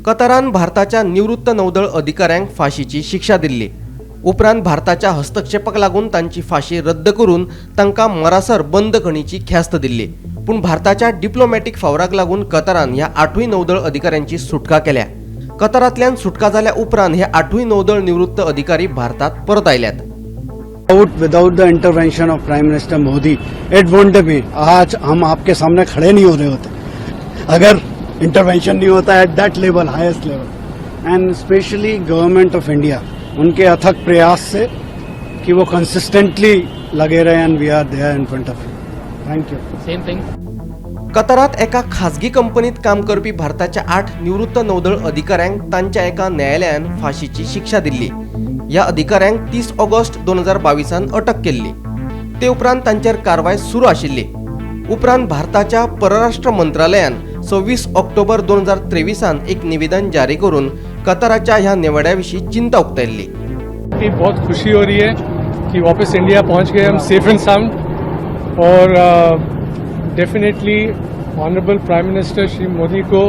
कतारान भारताच्या निवृत्त नौदळ अधिकाऱ्यांक फाशीची शिक्षा दिल्ली. उपरांत भारताच्या हस्तक्षेपाक लागून तांची फाशी रद्द करून तांकां मरासर बंदखणीची ख्यास्त दिल्ली. पूण भारताच्या डिप्लोमॅटीक फावराक लागून कतारान ह्या आठूय नौदळ अधिकाऱ्यांची सुटका केल्या. कतारांतल्यान सुटका जाल्या उपरांत हे आठूय नौदळ निवृत्त अधिकारी भारतात परत आयल्यात. Without the intervention of Prime Minister Modi, it won't be. आज हम आपके सामने खड़े नहीं हो रहे होते अगर इंटरवेंशन नहीं होता at that level, highest level, and specially Government of India, उनके अथक प्रयास से कि वो कंसिस्टेंटली लगे रहे and we are there in front of you. Thank you. Same thing. कतारात एका खाजगी कंपनीत काम करपी भारताच्या आठ निवृत्त नौदळ अधिकाऱ्यांक तांच्या एका न्यायालयान फाशीची शिक्षा दिल्ली. ह्या अधिकाऱ्यांक 30 ऑगस्ट 2022 अटक केल्ली. ते उपरांत तांचेर कारवाय सुरू आशिल्ली. उपरांत भारताच्या परराष्ट्र मंत्रालयान 26 ऑक्टोबर 2023 एक निवेदन जारी करून कताराच्या ह्या निवाड्या विशीं चिंता उक्तायल्ली. कि बहुत खुशी हो रही है कि वापस इंडिया पहुंच गए हम सेफ एंड साउंड और definitely honourable prime minister Shri Modi को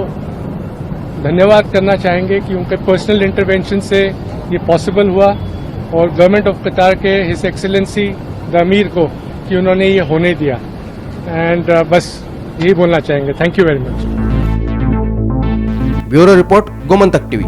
धन्यवाद करना चाहेंगे कि उनके पर्सनल इंटरवेंशन से ये पॉसिबल हुआ और गवर्नमेंट ऑफ कतार के his excellency the अमीर को कि उन्होंने ये होने दिया. एंड बस यही बोलना चाहेंगे. Thank you very much. Bureau report, Gomantak TV.